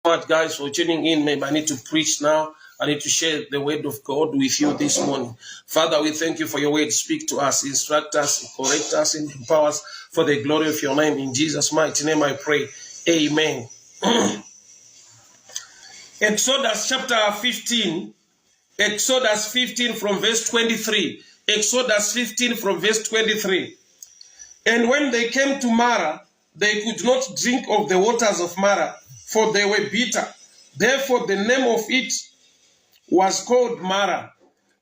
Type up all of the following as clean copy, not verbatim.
much, guys, for tuning in. Maybe I need to preach now. I need to share the word of God with you this morning. Father, we thank you for your word. Speak to us, instruct us, correct us, and empower us for the glory of your name. In Jesus' mighty name I pray. Amen. Exodus chapter 15. Exodus 15 from verse 23. Exodus 15 from verse 23. And when they came to Mara, they could not drink of the waters of Mara, for they were bitter. Therefore, the name of it was called Mara.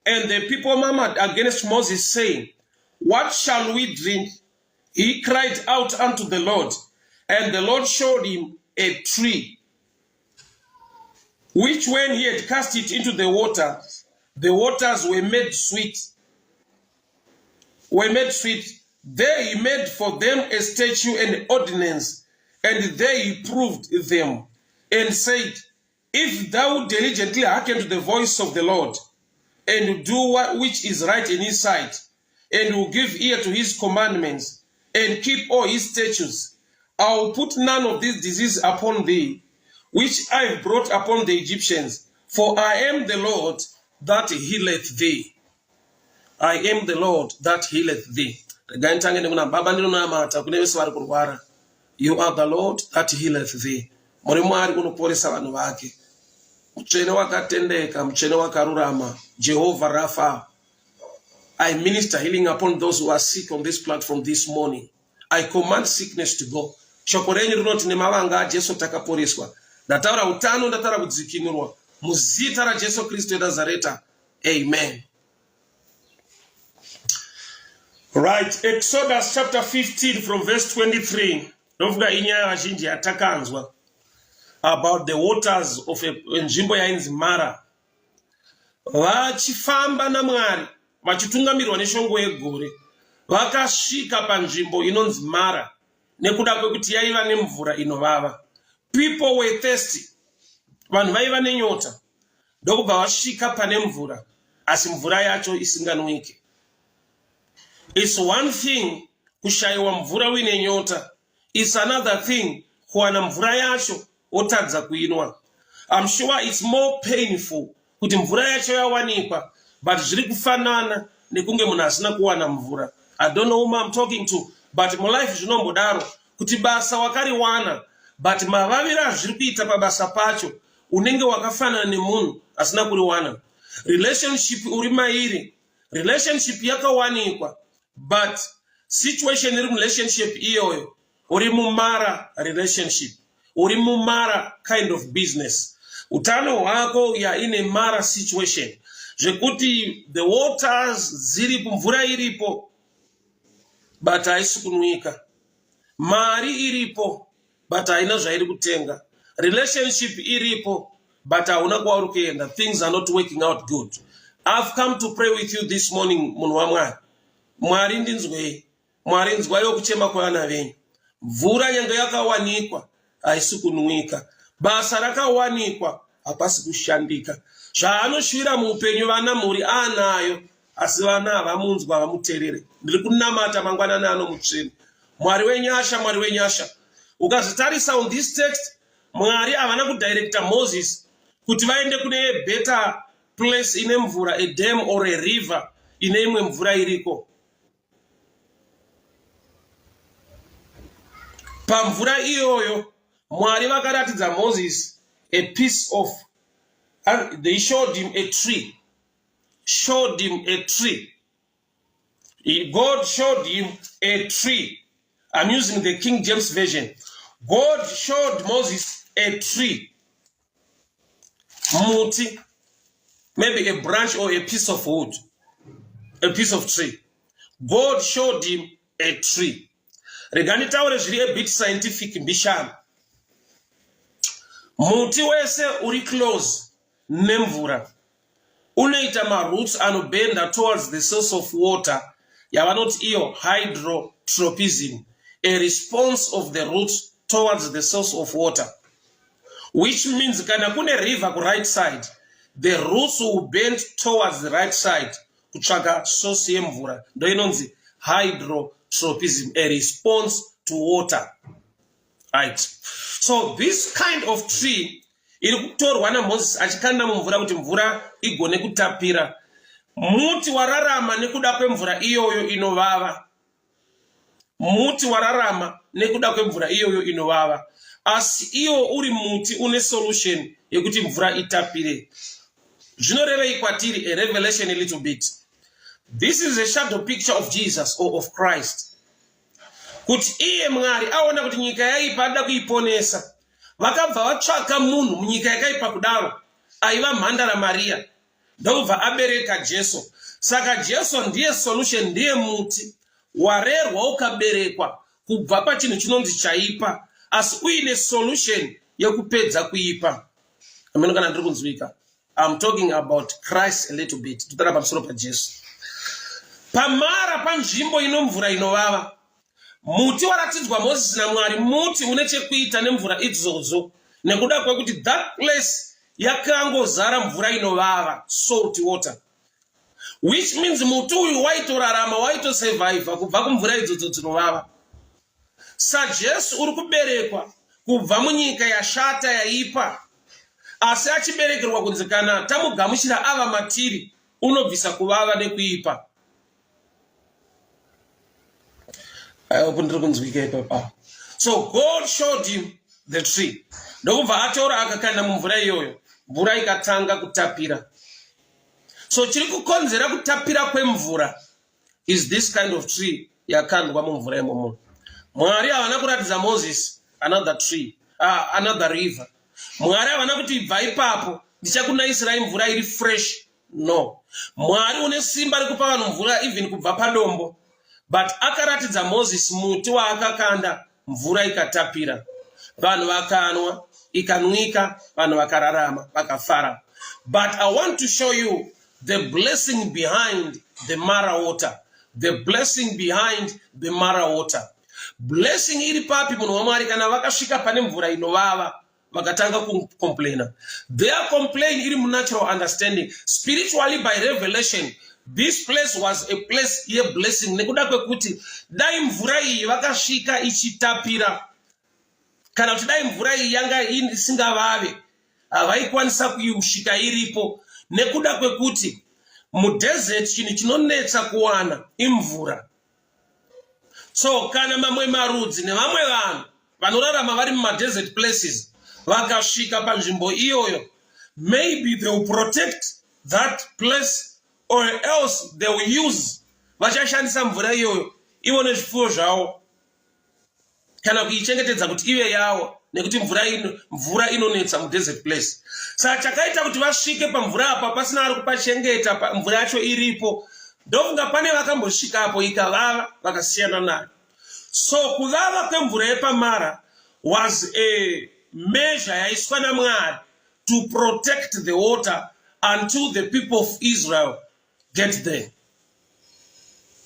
And the people murmured against Moses, saying, What shall we drink? He cried out unto the Lord, and the Lord showed him a tree, which when he had cast it into the water, the waters were made sweet. Were made sweet. There he made for them a statue and ordinance, and there he proved them, and said, If thou diligently hearken to the voice of the Lord, and do what which is right in his sight, and will give ear to his commandments, and keep all his statutes, I will put none of these diseases upon thee, which I have brought upon the Egyptians, for I am the Lord that healeth thee. I am the Lord that healeth thee. Regai nditange nekuna Baba ndinonamata kune vese vari kurwara. You are the Lord that healeth thee. Muri Mwari unoporesa vanhu vake. Mutsvene wakatendeka, mutsvene wakarurama, Jehovah Rapha. I minister healing upon those who are sick on this platform this morning. I command sickness to go. Shoko renyu rinoti nemavanga aJesu takaporeswa. Ndataura utano, ndataura kudzikinurwa. Muzita raJesu Kristu weNazareta. Amen. Right, Exodus chapter 15 from verse 23. Ndofunga inyaya vazhinji yatakanzwa about the waters of nzvimbo yainzi Mara. Vachifamba naMwari vachitungamirwa neshongwe yegore vakasvika panzvimbo inonzi Mara nekuda kwekuti yaiva nemvura inovava. People were thirsty. Vanhu vaiva nenyota ndokubva vasvika pane mvura asi mvura yacho isinganwike. It's one thing kushayiwa mvura uine nyota, it's another thing kuwana mvura yacho wotadza kuinwa. I'm sure it's more painful kuti mvura yacho yawanikwa but zviri kufanana nekunge munhu asina kuwana mvura. I don't know whom I'm talking to but mulife zvinombodaro kuti basa wakariwana but mavaviro azviri kuita pabasa pacho unenge wakafanana nemunhu asina kuriwana. Relationship uri mairi, relationship yakawanikwa but situation iri murelationship iyoyo uri mumara relationship, uri mumara kind of business. Utano hwako ya ine mara situation zvekuti the waters dziripo, mvura iripo but haisi kunwika, mari iripo but haina zvairi kutenga, relationship iripo but hauna kwauri kuenda. Things are not working out good. I've come to pray with you this morning, munhu waMwari. Mwari ndinzwei, Mwari nzwaiwo kuchema kwevana venyu. Mvura nyange yakawanikwa haisi kunwika, basa rakawanikwa hapasi kushandika. Zvaanoshuvira muupenyu vana mhuri aanayo, asi vana havamunzwa, havamuterere. Ndiri kunamata mangwanani ano mutsvene, Mwari wenyasha, Mwari wenyasha. Ukazvitarisa on this text, Mwari havana kudirecta Moses kuti vaende kune better place ine mvura, a dam or a river ine imwe mvura iriko. Pamvura iyoyo Mwari vakaratidza Moses a piece of, they showed him a tree, showed him a tree. God showed him a tree. I'm using the King James Version. God showed Moses a tree. Muti. Maybe a branch or a piece of wood. A piece of tree. God showed him a tree. Rega nditaure zviri a bit scientific mbishana. Muti wese uri close nemvura unoita maroots anobenda towards the source of water yavanoti iyo hydrotropism, a response of the roots towards the source of water, which means kana kune river kuright side, the roots will bend towards the right side kutsvaga source yemvura. Ndo inonzi hydrotropism, a response to water. Right, so this kind of tree iri kutorwa naMozisi achikanda mumvura kuti mvura igone kutapira. Muti wararama nekuda kwemvura iyoyo inovava. Muti wararama nekuda kwemvura iyoyo inovava, asi iwo uri muti une solution yekuti mvura itapire. Zvinorevei kwatiri? A revelation a little bit. This is a shadow picture of Jesus or of Christ. Kuti iye Mwari aona kuti nyika yaipa, ada kuiponesa, vakabva vatsvaka munhu munyika yakaipa kudaro aiva mhandara Mariya, ndokubva abereka Jesu. Saka Jesu ndiye solution, ndiye muti warerwa ukaberekwa kubva pachinhu chinonzi chaipa, asi uine solution yekupedza kuipa. Ameno kana ndiri kunzwika. I'm talking about Christ a little bit. Totara pamusoro paJesu. Pamara panzvimbo inomvura inovava. Muti waratidzwa Moses naMwari muti une chekuita nemvura idzodzo, nekuda kwekuti that place yakangozara mvura inovava, salt water, which means muti uyu waitorarama, waitosurviva kubva kumvura idzodzo dzinovava. SaJesu uri kuberekwa kubva munyika yashata, yaipa, asi achiberekerwa kunzi kana tamugamuchira ava matiri, unobvisa kuvava nekuipa. Aiwa, ndiri kunzwika ipapa? So God showed him the tree, ndokubva atora akakanda mumvura iyoyo, mvura ikatanga kutapira. So chiri kukonzera kutapira kwemvura is this kind of tree yakandwa mumvura imomo. Mwari havana kuratidza Moses another tree, another river. Mwari havana kuti, "Ibva ipapo, ndichakunayisirai mvura iri fresh." No, Mwari une simba rekupa vanhu mvura even kubva padombo, but akaratidza Moses muti waakakanda, mvura ikatapira, vanhu vakanwa, ikanwika, vanhu vakararama, vakafara. But I want to show you the blessing behind the Mara water, the blessing behind the Mara water. Blessing iri papi, munhu waMwari? Kana vakasvika pane mvura inovava, vakatanga kucomplaina. Their complain iri munatural understanding. Spiritually, by revelation, this place was a place yeblessing, nekuda kwekuti dai mvura iyi vakasvika ichitapira, kana kuti dai mvura iyi yanga isingavave, havaikwanisa kuisvika iripo, nekuda kwekuti mudesert chinhu chinonetsa kuwana imvura. So kana mamwe marudzi nevamwe vanhu vanorarama vari mumadesert places vakasvika panzvimbo iyoyo, maybe they will protect that place or else they will use, vachashandisa mvura iyoyo ivo nezvipfuwo zvavo, kana kuichengetedza kuti ive yavo, nekuti mvura inonetsa mudesert place. Saka chakaita kuti vasvike pamvura apa pasina ari kupachengeta, mvura yacho iripo, ndofunga pane vakambosvikapo ikavava, vakasiyana nayo. So kuvava kwemvura yepaMara was a measure yaiswa naMwari to protect the water until the people of Israel get there.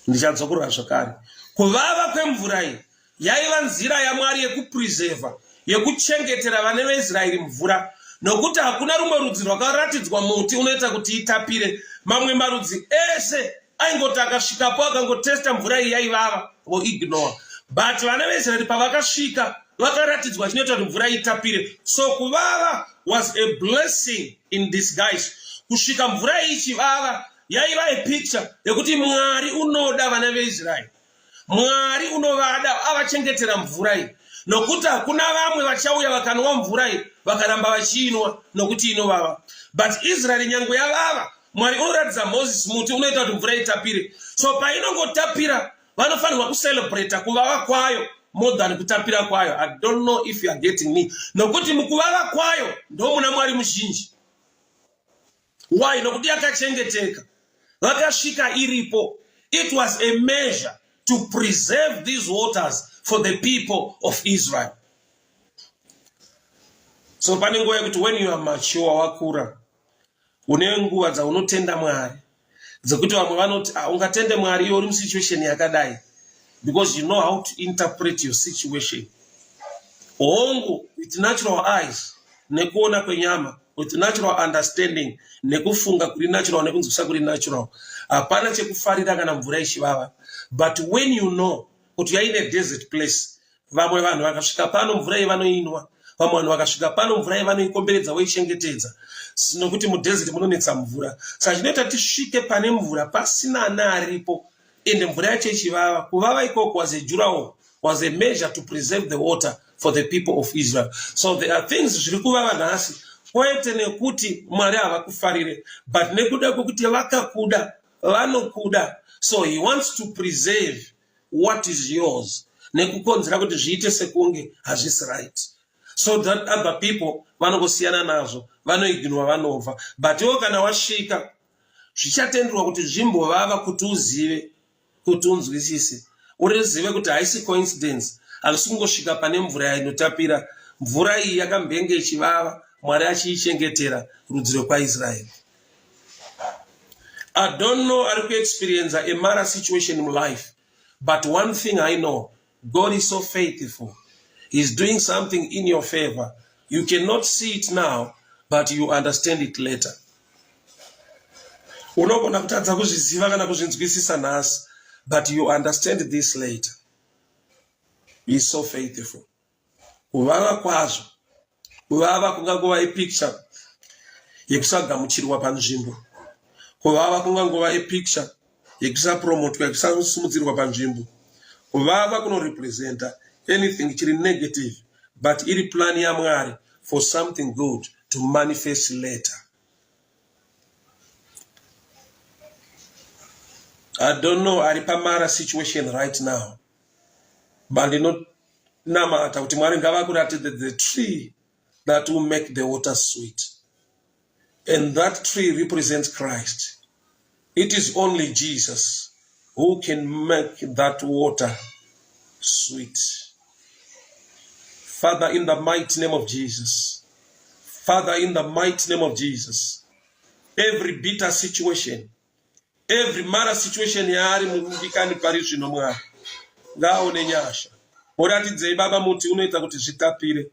Ndichadzokorora zvakare: kuvava kwemvura iyi yaiva nzira yaMwari yekupreserva, yekuchengetera vane veIsraeri mvura, nokuti hakuna rumwe rudzi rwakaratidzwa muti unoita kuti itapire. Mamwe marudzi ese aingoti akasvikapo, akangotesta mvura iyi yaivava, voignore, but vana veIsraeri pavakasvika, vakaratidzwa chinoita kuti mvura itapire. So kuvava was a blessing in disguise. Kusvika mvura iyi ichivava yaiva a picture yekuti Mwari unoda vana veIsraeri, Mwari unovada, avachengetera mvura iyi, nokuti hakuna vamwe vachauya vakanwa mvura iyi vakaramba vachiinwa, nokuti inovava. But Israeri, nyange yavava, Mwari unoratidza Moses muti unoita kuti mvura itapire. So painongotapira, vanofanirwa kucelebrata kuvava kwayo more than kutapira kwayo. I don't know if you are getting me. Nokuti mukuvava kwayo ndo muna Mwari muzhinji. Why? Nokuti yakachengeteka, vakasvika iripo. It was a measure to preserve these waters for the people of Israel. So pane nguva yekuti when you are mature, wakura, une nguva dzaunotenda Mwari dzekuti vamwe vanoti, "Ah, ungatende Mwari iwe uri musituation yakadai?" Because you know how to interpret your situation. Hongu, with natural eyes, nekuona kwenyama, with natural understanding, nekufunga kuri natural, nekunzwisa kuri natural, hapana chekufarira kana mvura ichivava. But when you know kuti yaine desert place, vamwe vanhu vakasvika pano, mvura iyi vanoinwa. Vamwe vanhu vakasvika pano mvura yavanoikomberedza voichengetedza nokuti mudesert munonetsa mvura. Saka chinoita tisvike pane mvura pasina ana aripo ende mvura yacho ichivava. Kuvava ikoko was a durawall, was a measure to preserve the water for the people of Israel. So there are things zviri kuvava nhasi kwete nekuti Mwari havakufarire but nekuda kwekuti vakakuda, vanokuda. So he wants to preserve what is yours nekukonzera kuti zviite sekunge hazvisi right so that other people vanongosiyana nazvo, vanoignora, vanobva. But iwo kana wasvika zvichatenderwa kuti zvimbovava kuti uzive, kuti unzwisise, urizive kuti haisi coincidence. Hazvisi kungosvika pane mvura inotapira. Mvura iyi yakambenge ichivava, Mwari achiichengetera rudzi rwekwaIsraeri. I don't know ari kuexperienza a mara situation mulife, but one thing I know, God is so faithful. He's doing something in your favor. You cannot see it now, but you understand it later. Unogona kutadza kuzviziva kana kuzvinzwisisa nhasi, but you understand this later. He is so faithful. Kuvava kwazvo, kuvava kungangova ipicture yekusagamuchirwa panzvimbo. Kuvava kungangova ipicture yekusapromotwa, yekusasimudzirwa panzvimbo. Kuvava kunorepresenta anything chiri negative, but iri plan yaMwari for something good to manifest later. I don't know ari pamara situation right now, but ndinonamata kuti Mwari ngavakuratidze the tree that will make the water sweet, and that tree represents Christ. It is only Jesus who can make that water sweet. Father, in the mighty name of Jesus, Father, in the mighty name of Jesus, every bitter situation, every mara situation yaari mudikani pari zvino, Mwari ngaaone nyasha. Muratidzei Baba muti unoita kuti zvitapire.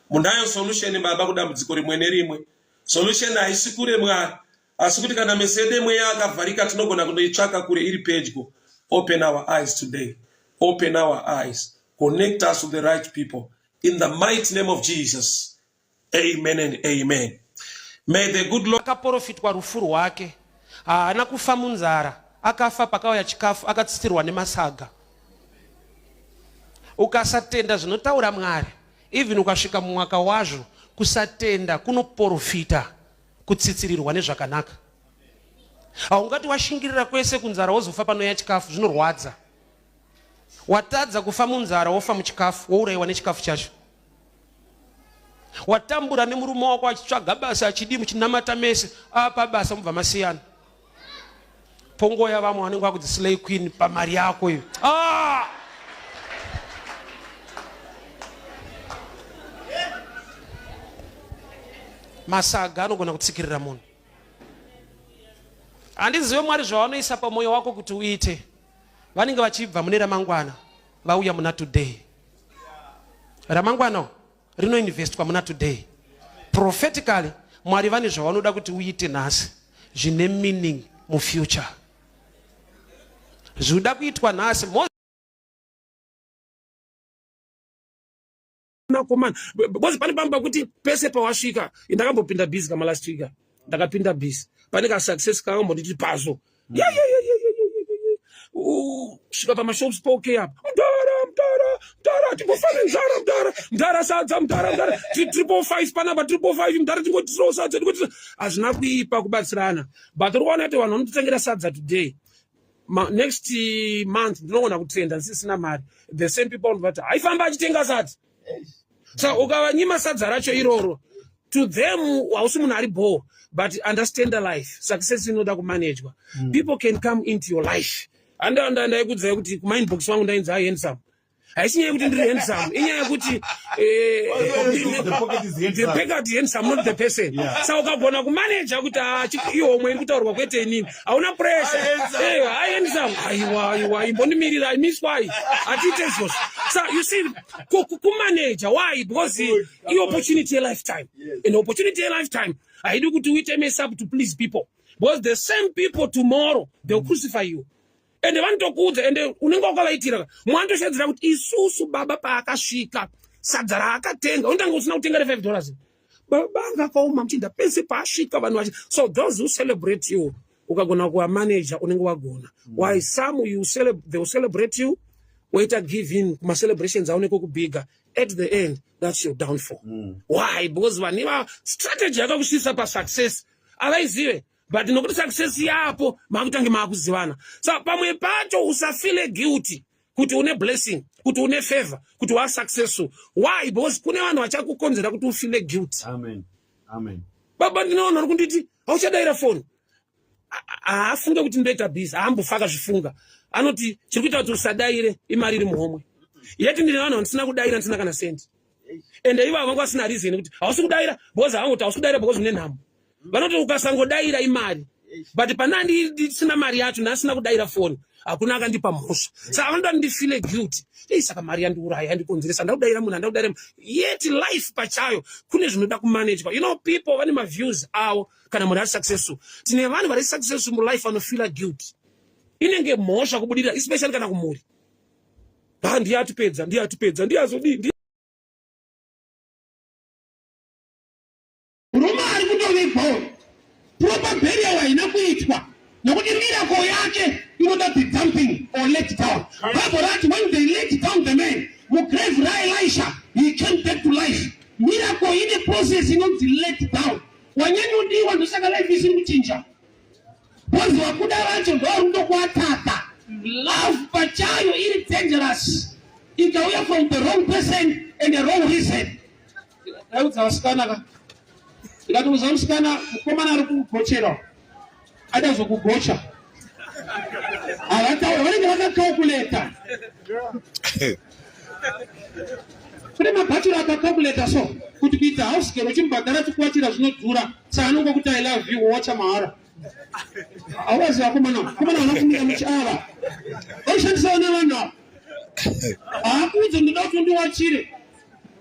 Munayo solution Baba kudambudziko rimwe nerimwe. Solution haisi kure Mwari, asi kuti kana meso edu emweya akavharika tinogona kundoitsvaka kure iri pedyo. Open our eyes today. Open our eyes. Connect us to the right people. In the mighty name of Jesus. Amen and amen. May the good Lord... Akaporofitwa rufu rwake. Haana kufa munzara, akafa pakauya chikafu akatsitirwa nemasaga. Ukasatenda zvinotaura Mwari, even ukasvika mumwaka wazvo, kusatenda kunoporofita kutsitsirirwa nezvakanaka. Haungati washingirira kwese kunzara wozofa panouya chikafu, zvinorwadza. Watadza kufa munzara wofa muchikafu, wourayiwa nechikafu chacho. Watambura nemurume wako achitsvaga basa achidii, muchinamata mese, apa basa mubva masiyana. Pongoya vamwe vanenge vakudzi slay queen pamari yako iyo. Ah! Masaga anogona kutsikirira munhu. Handizive Mwari zvavanoisa pamwoyo wako kuti uite. Vanenge vachibva mune ramangwana vauya muna today. Ramangwana rinoinvestwa muna today. Prophetically, Mwari vane zvavanoda kuti uite nhasi zvine meaning mufuture. Zvinoda kuitwa nhasi. Mwanakomana, because pane pamwe pakuti pese pawasvika, ndakambopinda busy kama last week, ndakapinda busy pane ka success kakambonditi pazo svika pamashops poke apa, mudhara, mudhara, mudhara, timbofane nzara mudhara, mudhara sadza mudhara, mudhara 555 panapa, 555 mudhara, tingotirawo sadza tingoti. Hazvina kuipa kubatsirana, but uri kuona kuti vanhu vanototengera sadza today, next month ndinogona kutenda ndisisina mari, the same people vati haifamba achitenga sadza. Sa ukavanyima sadza racho iroro, to them hausi munhu ari bore. But understand the life, success inoda kumanejwa. People can come into your life. Ndaikudzai kuti kumainbox wangu ndainzi i handsome. Haisi nyaya yekuti ndiri handsome, inyaya yekuti The pocket is the handsome. pocket handsome, not the person. Saka ukagona kumaneja kuti ihomwe iri kutaurwa kwete inini, hauna pressure. I handsome. I handsome, aiwa, aiwa, imbondimirira, miswai, hatiite izvozvo. So you see, kumaneja why? Because i opportunity yelifetime. And opportunity yelifetime haidi kuti uite mess up to please people, because the same people tomorrow they'll crucify you. Ende vanotokuudza, ende unenge wakavaitira. Mwandoshedzera kuti isusu baba paakasvika. Sadza raakatenga unotanga usina kutenga re5 dollars. Baba anga akaoma muchinda pese paasvika vanhu vachi. So those who celebrate you ukagona kuva manager unenge wagona. Why some you they will celebrate you woita give in kumacelebrations aonekwe kubhiga. At the end that's your downfall. Why? Because vanhu iva strategy yakakusvitsa pasuccess havaizive, but nokuti success yapo makutange maakuzivana. So pamwe pacho usafeel guilty kuti une blessing, kuti une favor, kuti wasuccessful. Why? Because kune vanhu vachakukonzera kuti ufeel guilty. Amen. Amen. Baba, ndinoona uri kunditi hauchadayira foni. Haafunge kuti ndoita busy, haambofa akazvifunga. Anoti chiri kuita kuti usadayire imari iri muhomwe. Yeti ndine vanhu vandisina kudayira ndisina kana sendi, ende ivavo vanga vasina reason kuti hausi kudayira, because havangoti hausi kudayira because une nhamo. Vanoti ukasangodayira imari, but pana ndisina mari yacho, ndasina kudayira foni, hakuna akandipa mhosva. Saka vanoda ndifeel guilty. Ei, saka mari yandiuraya, yandikonzeresa, ndakudayira munhu, andakudayira munhu. Yet life pachayo kune zvinoda kumanagwa. People vane maviews avo kana munhu ari successful. Tine vanhu vari successful mulife vanofeela guilty, inenge mhosva kubudirira, especially kana kumhuri. Ha, ndiye atipedza, ndiye atipedza, ndiye azodii, ndiye. Murume ari kutovigwa, proper burial haina kuitwa nekuti miracle yake inoda the dumping or let down. Bible rati when they let down the man mugrave raElisha, he came back to life. Miracle ine process inonzi let down. Wanyanyodiwa, ndosaka life isiri kuchinja, because vakuda vacho ndovari kutokuattacka. Love pachayo iri dangerous ikauya from the wrong person and the wrong reason. Ndaudza vasikana ka, ndikati uza musikana, mukomana ari kugochera, ada zvokugocha, havataura, vanenge vakacalculata. Kune mabachelor akacalculata so kuti kuita house girl uchimubhadhara chikuwachira zvinodhura, saka anongokuti "I love you", wacha mahara. Hauvaziva vakomana, komana vanokumira muchiava vaishandisawo nevanhu ava. Haakuudze ndoda kuti undiwachire,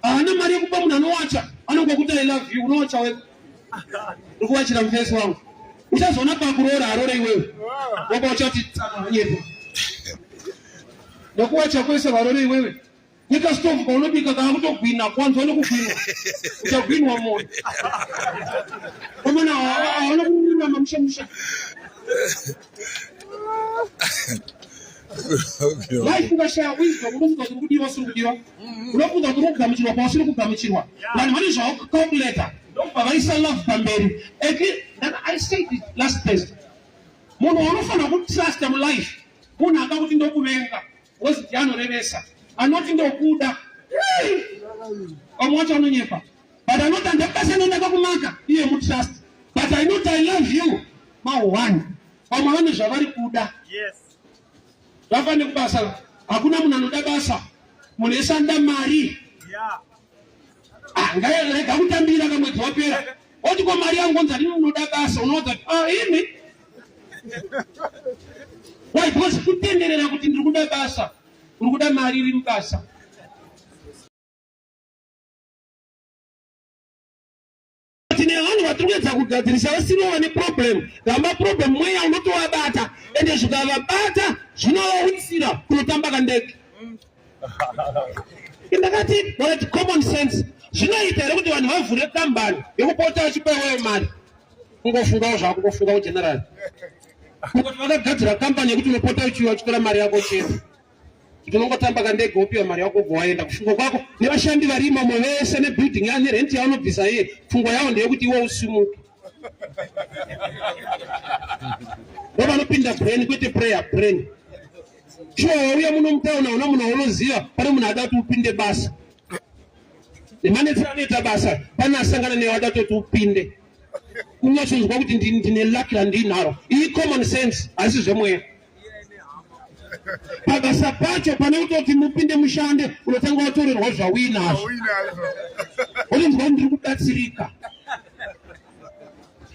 haana mari yekupa munhu anowacha, anongokuti "I love you", unowacha wega. Ndikuwachira mufesi wangu, uchazoona pakuroora arore iwewe, waba uchati nyepa nekuwacha kwese, varore iwewe. Nekastovhu kaunobika kaa kutogwina, kwanzwa nekugwinwa, uchagwinwa moyo. Komana hawana kururama mushe mushe. Life ukashaya wisdom, unofunga kuti uri kudiwa usiri kudiwa, unofunga kuti uri kugamuchirwa pausiri kugamuchirwa. Vanhu vane zvavacalculata, ndobva vaisa love pamberi. I said it last Thursday, munhu waunofanira kutrusta mulife munhu akakuti ndokuvenga, because ndiye anorevesa. Anoti ndokuda, vamwe wacho anonyepa, but anoti handabasa nendakakumaka, iye mutrust. But ainoti "I love you", ma1 vamwe vane zvavari kuda. Vafane kubasa, hakuna munhu anoda basa, munhu ese anoda mari. Ah, ngarega kutambira kamwedzi wapera, oti ko mari yangu? Onzi adini, unoda basa, unoudza kuti ah, imi why? Because kutenderera kuti ndiri kuda basa, uri kuda mari iri mubasa. Tine vanhu vatiri kuedza kugadzirisa vasiriwo vane problem. Gamba problem, mweya unotovabata, ende zvikavabata zvinovawisira kunotamba kandege. Ndakati vakati common sense, zvinoita here kuti vanhu vavhure kambani yekupota vachipa iweyo mari? Kungofungawo zvako, kungofungawo general, kungoti vakagadzira kambani yekuti unopota uchiuya uchitora mari yako chete, kuti unongotamba kandege wopiwa mari yako ubva waenda. Kufunga kwako nevashandi vari imomo vese nebuilding ya nerent yaunobvisa iye, pfungwa yavo ndeyekuti iwe usimuke. Ndo vanopinda brain, kwete prayer, brain. Shuwa, wauya muno mutauni, hauna munhu waunoziva, pane munhu ada kuti upinde basa nemanetsero anoita basa, pane asangana newe ada kutoti upinde. Unyatsonzwa kuti ndine luck randinaro. Iyi common sense, asi zvemweya. Pabasa pacho pane kutoti mupinde mushande, unotanga watorerwa zvauinazvo, unonzwa kuti ndiri kubatsirika.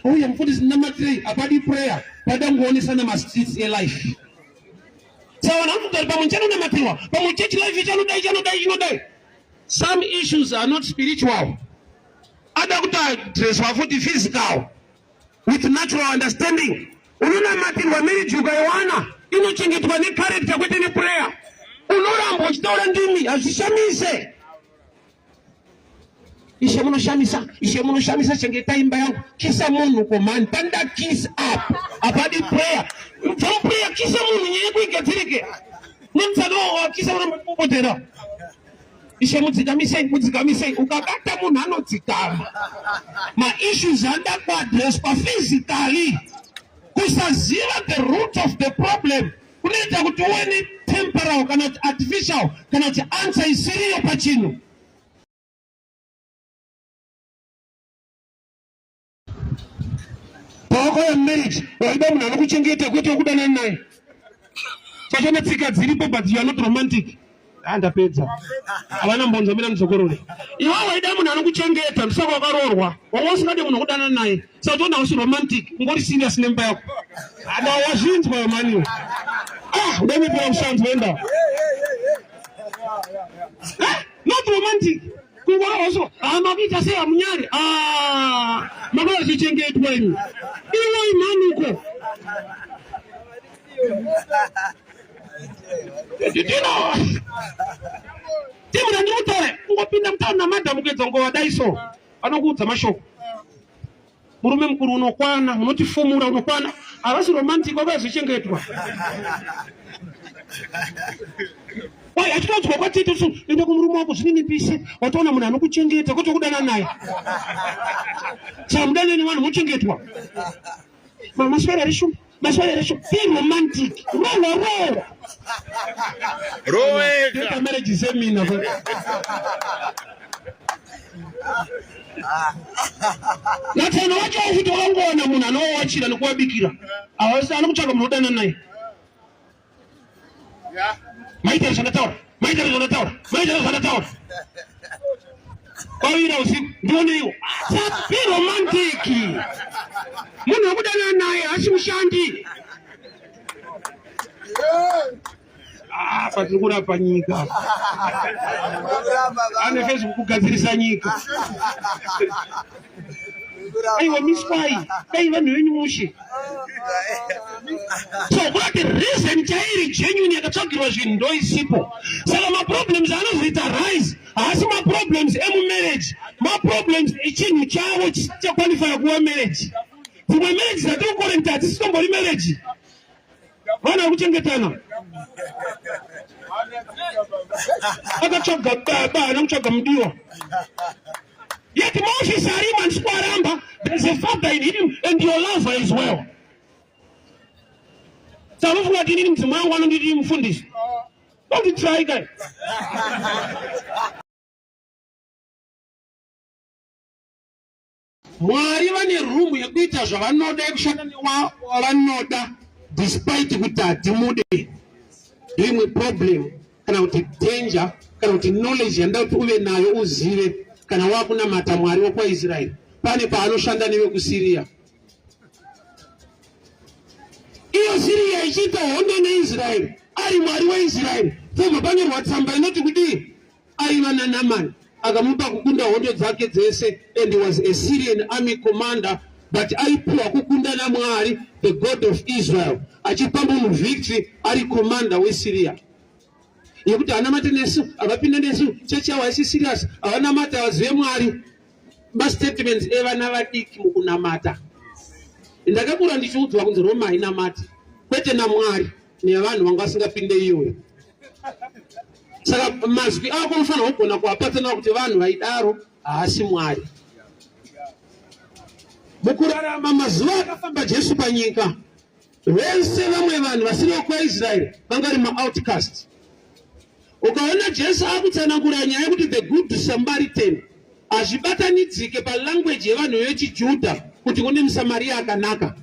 Uye mufundisi, namatirei. Hapadi prayer, pada kungoonesa mastreets elife. Saka vanhu vanofunga kuti pamwe chanonamatirwa, pamwe church life chanodai, chanodai, chinodai. Some issues are not spiritual, ada kutoaddresswa futi physical with natural understanding. Unonamatirwa marriage ukaiwana, inochengetwa necharacter, kwete neprayer. Unoramba uchitaura ndimi, hazvishamise. Ishe munoshamisa, Ishe munoshamisa, chengeta imba yangu. Kisa munhu komani, panoda kiss up, hapadi prayer. From prayer kisa munhu nyaya yako igadzirike. Nemutsana wakisa unopopotera. Ishe mudzikamisei, mudzikamisei. Ukabata munhu anodzikama. Maissues anoda kuadreswa physically. Kusaziva the root of the problem kunoita kuti uve netemporal kana kuti artificial kana kuti answer isiriyo pachinhu. Pawakauya mumarriage waida munhu anokuchengeta kwete wekudanana naye. Chachona tsika dziripo but you are not romantic. Ah, ndapedza. Havana mbonzo mina mudzokorore. Iwe waida munhu anokuchengeta ndosaka wakaroorwa. Wanga usingade munhu wekudanana naye. Saka toona hausi romantic, ungori serious nemba yako. Ada wazvinzwa mani. Ah, udaimipira kushanzwa enda. Eh, not romantic. Kungorohwa so, ah, makuita sei hamunyari? Ah, makuda zvichengetwa imi. Iwe imani uko. Did you know? Timu randiri kutaura kungopinda mutauni namadhamu kuedza kungovadai so vanokuudza mashoko. Murume mukuru unokwana, unotifumura unokwana. Havasi romantic vakazvichengetwa. Wai achitonzwa kwatete so enda kumurume wako zvininipise watoona munhu anokuchengeta kwete kudana naye. Saka mudanane nevanhu mochengetwa. Maswera ari shumba. Maswera ari shumba. Be romantic. Rowa rowa. Roweka. Marriage seminar. Natsano wacho futi wakangowana munhu anowawachira nekuwabikira. Awasi anokutsvaga munhu odana naye. Maita zvandataura, maita zvandataura, maita zvandataura. Kwavira usiku ndioneiwo. Be romantic. Munhu wekudana naye haasi mushandi. Ah, patiri kurapa nyika. Ane Facebook kugadzirisa nyika. Aiwa miswai, dai vanhu venyu mushe. So kurati reason chairi genuine yakatsvagirwa zvinhu ndoisipo. Saka maproblems anozoita rise haasi maproblems emumarriage, maproblems echinhu chavo chichaqualifya kuva marriage. Dzimwe marriage dzatiri kukorenta hadzisitombori marriage. Vana kuchengetana. Akatsvaga baba, haana kutsvaga mudiwa. Yet Moses arimo handisi kuaramba. There's a father in him and your lover as well. Saka unofunga kuti inini mudzimai wangu anonditi mufundisi? Don't try guys. Mwari vane room yekuita zvavanoda yekushanda newavanoda despite kuti hatimude. Ndoimwe problem kana kuti danger kana kuti knowledge yandida kuti uve nayo uzive kana wakunamata Mwari wokwaIsraeri pane paanoshanda newe kuSyria. Iyo Syria ichiita hondo neIsraeri ari Mwari weIsraeri pobva panyorwa tsamba inoti kudii? Aiva naNaaman akamupa kukunda hondo dzake dzese and he was a Syrian army commander but aipiwa kukunda naMwari the God of Israel achipa munhu victory ari commander weSyria yekuti hanamate nesu havapinde nesu chechi yavo haisi serious havanamate havazive Mwari mastatements evana vadiki mukunamata ndakakura ndichiudzwa kunzi Roma hainamati kwete naMwari nevanhu vanga vasingapinde iyoyo saka mazwi ako unofanira kugona kuapatsanura kuti vanhu vaidaro haasi mwari mukurarama mazuva akafamba jesu panyika vese vamwe vanhu vasiri vekwaisraeri vanga vari maoutcast ukaona jesu akutsanangura nyaya yekuti the good samaritan hazvibatanidzike palanguage yevanhu vechijudha kuti kune musamariya akanaka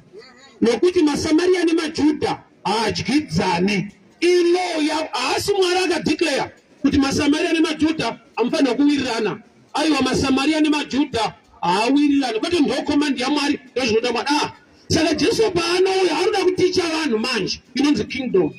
nokuti masamariya nemajudha haadyidzane Ilaw yavo haasi Mwari akadeclare kuti maSamaria nemaJudha hamufanira kuwirirana. Aiwa, maSamaria nemaJudha haawirirani, kwete ndo command yaMwari ndozvinoda Mwari. Ah, saka Jesu paanouya anoda kuticha vanhu manje inonzi kingdom.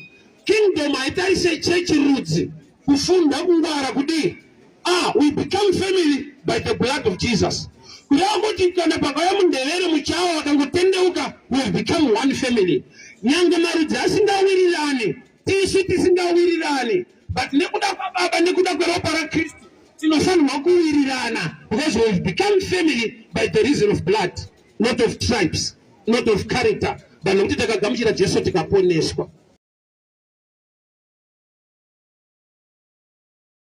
Kingdom haitarise chechi rudzi, kufunda, kungwara, kudii. Ah, we become family by the blood of Jesus. Kureva kuti kana pakauya mundevere muchawa vakangotendeuka, we have become one family. Nyange marudzi asingawirirani, tisu tisingawirirani, but nekuda kwababa nekuda kweropa raKristu Tinofanirwa kuwirirana because we have become family by the reason of blood, not of tribes, not of character, but nokuti takagamuchira Jesu tikaponeswa.